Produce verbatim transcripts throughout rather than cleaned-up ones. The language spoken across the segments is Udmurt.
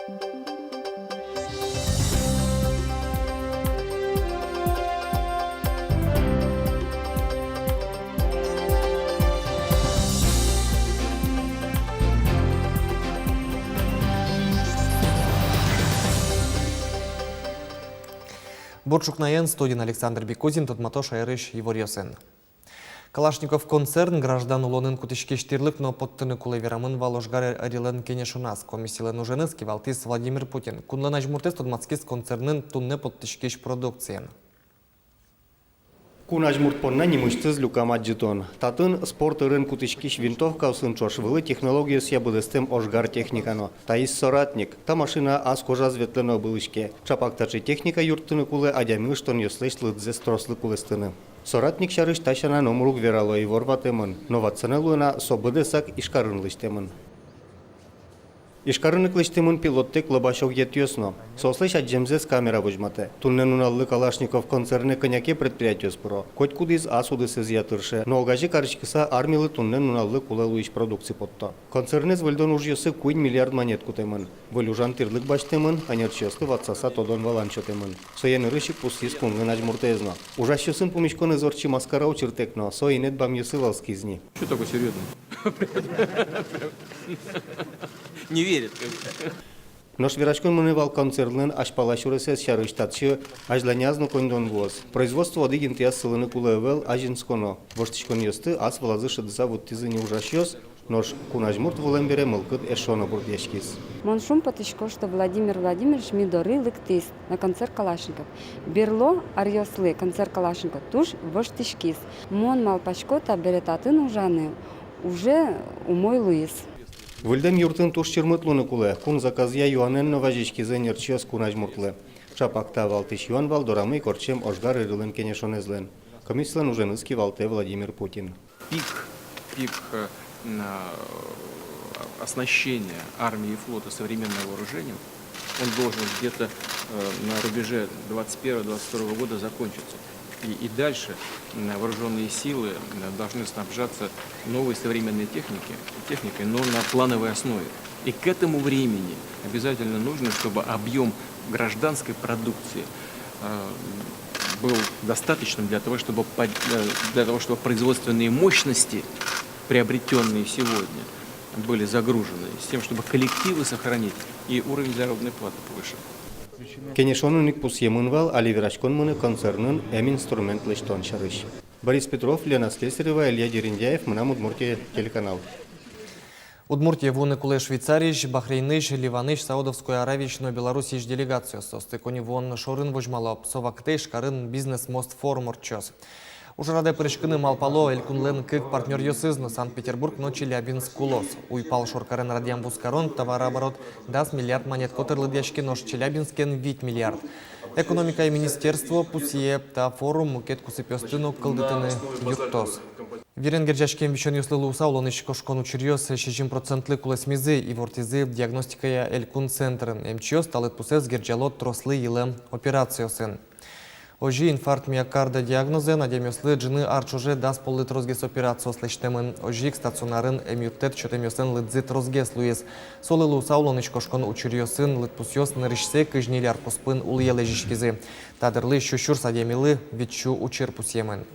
Бур ӵукнаен, студиын Александр Бекузин, тодмато шаерысь иворъёсын. Калашников концерн граждан улонын кутӥськись тӥрлык но поттыны кулэ, верамын вал ожгар ӧрилэн кенешоназ. Комиссилэн уженыз кивалтӥз Владимир Путин. Кунлэн азьмуртэз тодматскиз концернын туннэ поттӥськись продукциен. Кун азьмурт понна нимысьтыз люкам адӟытон. Татын спорт ӧрын кутӥськись винтовкаосын ӵош вылӥ технологиосъя быдэстэм ожгар техника но. Таиз «Соратник». Та машина ас кожаз ветлэ но ыбылӥське. Ӵапак таӵе техника юрттыны кулэ адями ыштонъёслэсь лыдзэс трослы кулэстыны. «Соратник» сярысь та сяна номыр уг верало, ивор ватэмын. Но ватсанэ луэ на, со быдэсак Ижкарын лэсьтэмын. Ижкарын ик лэсьтэмын пилоттэк лобась огъетъёс но. Соослэсь адӟемзэс камера возьматэ. Туннэ нуналлы Калашников концернэ кӧня ке предприятиос пыро. Котькудӥз ас удысэзъя тырше. Но огазе кариськыса армилы туннэ нуналлы кулэ луись продукци потто. Концернэз выльдон ужъёсы куинь миллиард манет кутэмын. Выль ужан тӥрлык басьтэмын, ӧнерчиосты ватсаса тодон-валан сётэмын. Сое нырысь ик пусйиз кунлэн азьмуртэз но. Ужасьёсын пумиськонэз ортчи маскара учыртэк но, со инэд бамъёсы валскиз ни. Что такой серьёзный? Не верит, как бы. Нош вераськон мынэ вал концернлэн азьпала сюресэз сярысь. Татчы азьланяз но коньдон вуоз. Производство одӥг интыяз сылыны кулэ ӧвӧл, азинсконо. Воштӥськонъёсты ас вылазы шӧдыса вуттӥзы ни ужасьёс. Нош кун азьмурт вылэм бере мылкыд эшшо но бурдъяськиз. Мон шумпотӥсько, что Владимир Владимирович ми доры лыктӥз на концерт «Калашников». Берло аръёслы концерт «Калашников» туж воштӥськиз. Мон малпасько, табере татын ужаны уже умой луиз. Выльдэм юртын туж чырмыт луыны кулэ. Кун заказъя юанэн но вазиськизы ӧнерчиос кун азьмуртлы. Ӵапак та валтӥсь юан вал дорамы ик ортчем ожгар ӧрилэн кенешонэзлэн. Комиссилэн уженыз кивалтэ Владимир Путин. Пик, пик, э, на, э, оснащения армии и флота современным вооружением, он должен где-то, э, на рубеже двадцать первого двадцать второго года закончиться. И, и дальше, м, вооружённые силы, м, должны снабжаться новой современной техники-, техникой, но на плановой основе. И к этому времени обязательно нужно, чтобы объём гражданской продукции, э, был достаточным для того, чтобы под-, э, для того, чтобы производственные мощности, приобретённые сегодня, были загружены, с тем, чтобы коллективы сохранить и уровень заработной платы повышать. Кенешонын ик пусъемын вал, али вераськон мынэ концернын эм инструмент лэсьтон сярысь. Борис Петров, Лена Слесарева, Илья Дерендяев, «Мынам Удмуртие» телеканал. Удмуртие вуыны кулэ Швейцариысь, Бахрейнысь, Ливанысь, Саудовской Аравиысь но Белоруссиысь делегациос. Соосты коньывуон шорын возьмало. Со вакытэ Ижкарын «Бизнес-мост» форум ортчоз. Ужрадэ пыриськыны малпало элькунлэн кык партнёръёсыз но, Санкт-Петербург но Челябинск улос. Уйпал шоркарен радъям вузкарон, товарооборот дас миллиард манет котыр лыдъяське, нош Челябинскен — вить миллиард. Экономикая министерство пусъе: та форум мукет кусыпъёсты но кылдытыны юрттоз. Вирен герӟаськем висёнъёслы луыса улонысь кошкон учыръёс сизьым процентлы кулэсмизы, ивортӥзы диагностикая элькун центрын. Эмчиос та лыдпусэз герӟало трослы йылэм операциосын. Озьы инфаркт миокарда диагнозэн адямиослы ӝыны ар ӵоже дас поллы тросгес операциос лэсьтэмын. Озьы ик стационарын эмъюрттэт сётэмъёслэн лыдзы тросгес луиз. Солы луыса улонысь кошкон учыръёсын лыдпусъёс нырысьсэ кызь ньыль ар куспын улӥе лэзиськизы. Та дырлы сю сюрс адямилы вить сю учыр пусъемын.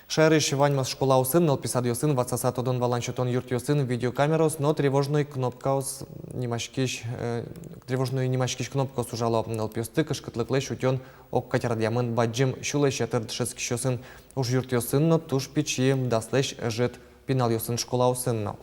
Шаерысь ваньмаз школаосын, нылпи садъёсын, ватсаса тодон-валан сётон юртъёсын видеокамераос но тревожной кнопкаос нимаськись, э, тревожной нимаськись кнопкаос ужало. Нылпиосты кышкытлыклэсь утён огкадь радъямын бадӟым сюлэсь ятыр дышетскисьёсын. Ужъюртъёсын но туж пичи, даслэсь ӧжыт пиналъёсын школаосын но.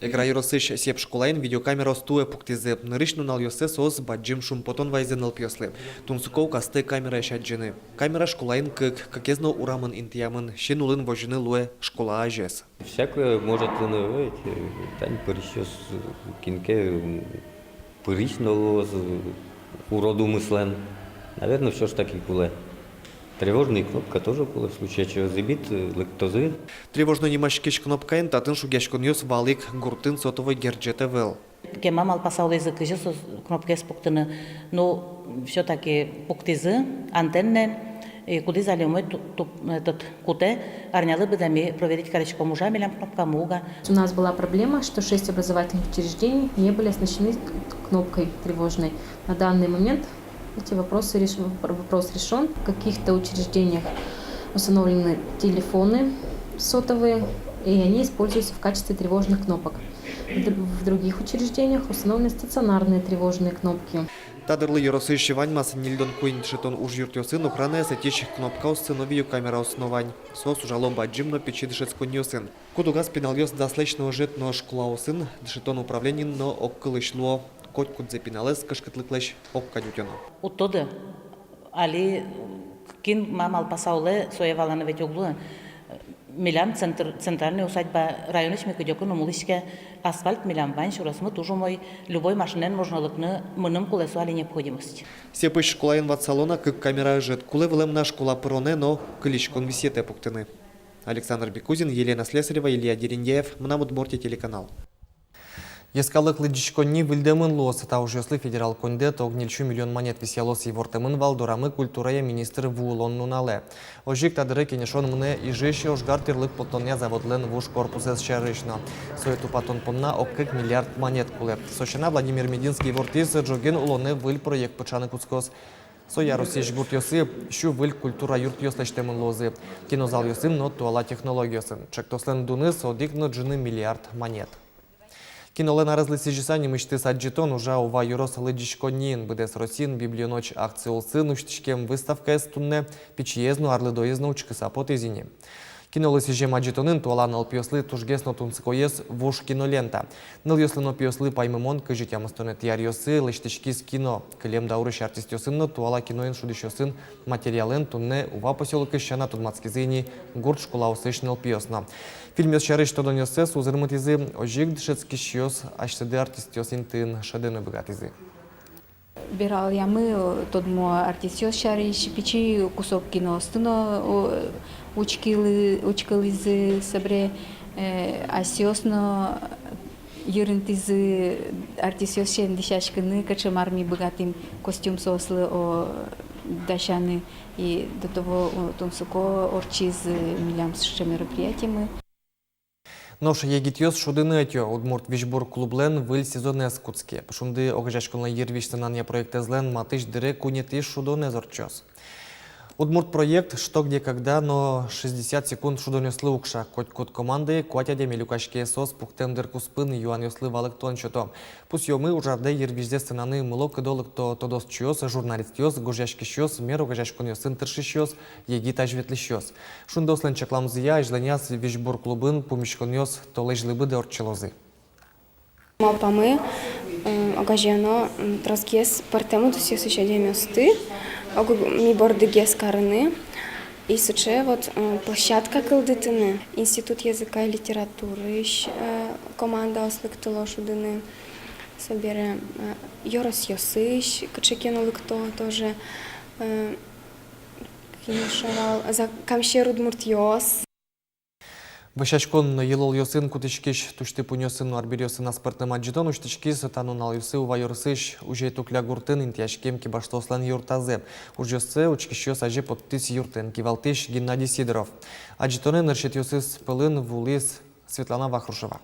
Эгра ёросысь Сеп школаын видеокамераос туэ пуктӥзы. Нырысь нуналъёсы соос бадӟым шумпотон вайизы нылпиослы. Тунсыко ук астэ камераысь адӟыны. Камера школаын кык, кыкез но урамын интыямын, син улын возьыны луэ школа азез. Всякое может луыны, ой, тани пырисьёс, кин ке, м, пырись но луоз урод умыслэн. Наверно, всё ж таки кулэ. Тревожный кнопка тоже кулэ, в случае чего зӥбид, лыктозы. Тревожной нимаськись кнопкаен татын шугъяськонъёс вал ик, гуртын сотовой герӟет ӧвӧл. Кема малпаса улӥзы, кызьы со кнопкаез пуктыны. Ну, всё-таки пуктӥзы антеннаен. И кудӥз али умой ту-, ту-, этот, кутэ, арнялы быдэ ми проверить кариськом, ужа милям кнопкамы, уг-а. У нас была проблема, что шесть образовательных учреждений не были оснащены кнопкой тревожной. На данный момент эти вопросы реш-, вопрос решён. В каких-то учреждениях установлены телефоны сотовые, и они используются в качестве тревожных кнопок. В др-, в других учреждениях установлены стационарные тревожные кнопки. Та дырлы ёросысь ваньмаз ньыльдон куинь дышетон ужъюртъёсын охранаез ӧтись кнопкаоссы но видеокамераоссы но вань. Соос ужало бадӟым но пичи дышетсконниосын. Куд-огаз пиналъёс даслэсь но ӧжыт но школаосын, дышетон управлениын но огкылысь луо. Котькудзэ пиналэз кышкытлыклэсь огкадь утёно. Уд тоды, али кин ма малпаса улэ, сое валаны ведь уг луы. Милям центр, центральной усадьба, районысь ми кыдёкын ум улӥське, асфальт милям вань, сюресмы туж умой, любой машинаен можно лыктыны, мыным кулэ со али необходимость. Сепысь школаын ватсало на: кык камера ӧжыт, кулэ вылэм на школа пыронэ но кылиськон висъетэ пуктыны. Александр Бекузин, Елена Слесарева, Илья Дерендяев, «Мынам Удмуртие» телеканал. Йӧскалык лыдӟиськонни выльдэмын луоз. Та ужъёслы федерал коньдэт ог ньыльсю миллион манет висъялоз. Ивортэмын вал дорамы культурая министр вуылон нуналэ. Озьы ик та дыре кенешон мынэ Ижысь ожгар тӥрлык поттонъя заводлэн вуж корпусэз сярысь но. Сое тупатон понна ог кык миллиард манет кулэ. Со сяна, Владимир Мединский ивортӥз, ӝоген улонэ выль проект пыӵаны кутскоз. Соя Россиысь гуртъёсы сю выль культура юртъёс лэсьтэмын луозы. Кинозалъёсын но туала технологиосын. Чектослэн дуныз одӥг но ӝыны миллиард манет. Кинолэн арезлы сӥзьыса нимысьтыз адӟытон ужа Ува ёрос лыдӟиськонниын. Быдэс Россиын «Библионочь» акция улсын усьтӥськем выставкаез туннэ пичиез но, арлыдоез но учкыса потӥзы ини. Кинолы сӥзем адӟытонын туала нылпиослы тужгес но тунсыкоез вуж кинолента. Нылъёслы но пиослы паймымон, кызь тямыстонэтӥ аръёсы лэсьтӥськиз кино. Кылем даурысь артистъёсын но туала киноен шудӥсьёсын материалэн туннэ Ува посёлокысь сяна тодматскизы ини гурт школаосысь нылпиос но. Фильмъёс сярысь тодонъёссэс узырмытӥзы, озьы ик дышетскисьёс асьсэды артистъёс интыын шӧдыны быгатӥзы. Вераллямы, о, тодмо артистъёс сярысь, пичи кусок киноосты но, о, учкылӥ-, учкылӥзы, собере, э, асьсэос но йырынтӥзы артистъёс сямен дӥсяськыны, кыӵе мар ми быгатӥм костюм соослы, о, дасяны. И до того, о, тунсыко ортчиз, э, милям сыӵе мероприятимы. Нош егитъёс шудыны ӧтё. Удмурт визьбур клублэн выль сезонэз кутске. Пушмонды огазеяськонлэн «Йырвизь сценанъя» проектэзлэн матысь дыре куинетӥ шудонэз ортчоз. Удмурт проект «Что? Где? Когда?» но «Шестьдесят секунд» шудонъёслы укша. Котькуд командае куать адями люкаське. Соос пуктэм дыр куспын юанъёслы валэктон сёто. Пусъёмы, ужрадэ йырвизьзэ сценаны мыло-кыдо лыкто: тодосчиос, журналистъёс, гожъяськисьёс, мер огазеяськонъёсын тыршисьёс, егит азьветлӥсьёс. Шунды ослэн чакламзыя, азьланяз визьбур клубын пумиськонъёс толэзьлы быдэ ортчылозы. Малпамы, э, огазеяно, м, тросгес пӧртэм удысъёсысь адямиосты, ог-, ми бордыгес карыны. И сыӵе вот, э, площадка кылдытыны. Институт языка и литературысь, э, командаос лыктыло шудыны. Собере, э, ёросъёсысь кыӵе ке но лыкто тоже, э, кин шорал, за-, камсьӧр удмуртъёс. Вӧсяськон йылолъёсын кутӥськись тусьты пуньёсын но арбериосын аспӧртэм адӟытон усьтӥськиз та нуналъёсы Ува ёросысь Узей-Тукля гуртын интыяськем кибаштоослэн юртазы. Ужъёссэ учкисьёс азе поттӥз юртэн кивалтӥсь Геннадий Сидоров. Адӟытонэ нырысетӥосыз пӧлын вуылӥз Светлана Вахрушева.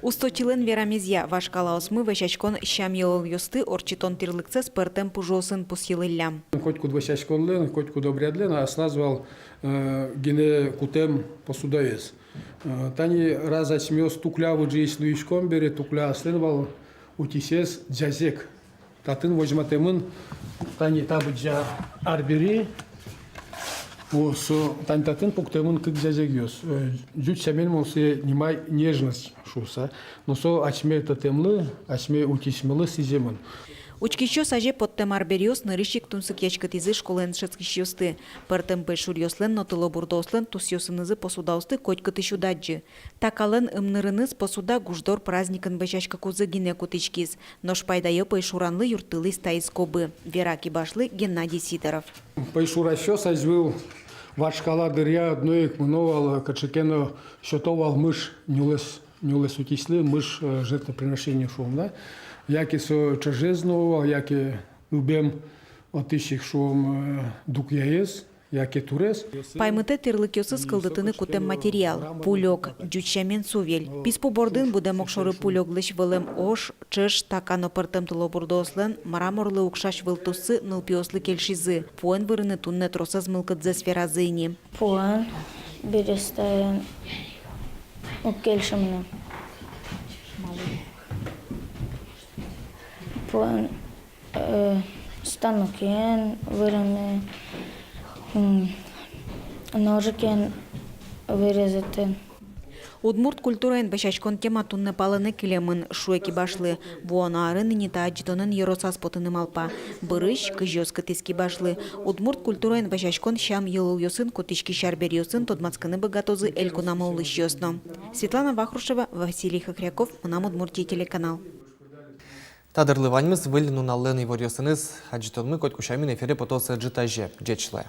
Усточилэн верамезъя, вашкалаосмы вӧсяськон сям-йылолъёсты ортчытон тӥрлыксэс пӧртэм пужыосын пусйылӥллям. Котькуд вӧсяськонлэн, котькуд обрядлэн аслаз вал, э, гинэ кутэм посудаез. Э, тани раз асьмеос Тукля выжыысь луиськом бере, Тукля аслэн вал утисез дзазег. Татын возьматэмын, тани та быдӟа арбери, о, со, тани татын пуктэмын кык дзазегъёс. Э, ӟуч сямен мон сое нимай «Нежность» шуыса. Но со асьме тӧтэмлы, асьме утисьмылы сӥземын. Учкисьёс азе поттэм арбериос нырысь ик тунсыкъяськытӥзы школаын дышетскисьёсты. Пӧртэм пӧйшуръёслэн но тылобурдоослэн тусъёсынызы посудаосты котькытысь уд адӟы. Та калэн ымнырыныз посуда гуждор праздникын вӧсяськыкузы гинэ кутӥськиз. Нош пайдаё пӧйшуранлы юрттылӥз таиз кобы, вера кибашлы Геннадий Сидоров. Пӧйшурасьёс азьвыл вашкала дыръя одно ик мыно вал, кыӵе ке но сёто вал мыш нюлэс, нюлэс утисьлы мыш, э, жертвоприношение шуом, да? Яке со ӵӧжез нуо вал, яке ыбем Отысь ик, шуом, э, дукъяез яке турез. Паймытэ тӥрлыкъёсыз кылдытыны кутэм материал: пулёк, ӟуч сямен сувель. Писпу бордын будэм огшоры пулёклэсь вӧлэм ож, ӵеш, така но пӧртэм тылобурдоослэн мраморлы укшась вылтуссы нылпиослы кельшизы. Пуэн вырыны туннэ тросэз мылкыдзэс веразы ини. Пуэн берестаен уг кельшы мыным. Пуэн, э, станокен вырыны, м, ножикен вырезатыны. Удмурт культураен вӧсяськон тема туннэ палэнэ кылемын, шуэ кибашлы. Вуоно арын ини та адӟытонэн ёросаз потыны малпа. Бӧрысь кызьы оскытӥз кибашлы, удмурт культураен вӧсяськон сям-йылолъёсын, кутӥськись арбериосын тодматскыны быгатозы элькунамы улӥсьёс но. Светлана Вахрушева, Василий Хохряков, «Мынам Удмуртие» телеканал. Та дырлы ваньмыз. Выль нуналлэн иворъёсыныз адӟытонмы котьку сямен эфире потоз ӝытазе. Ӟеч луэ.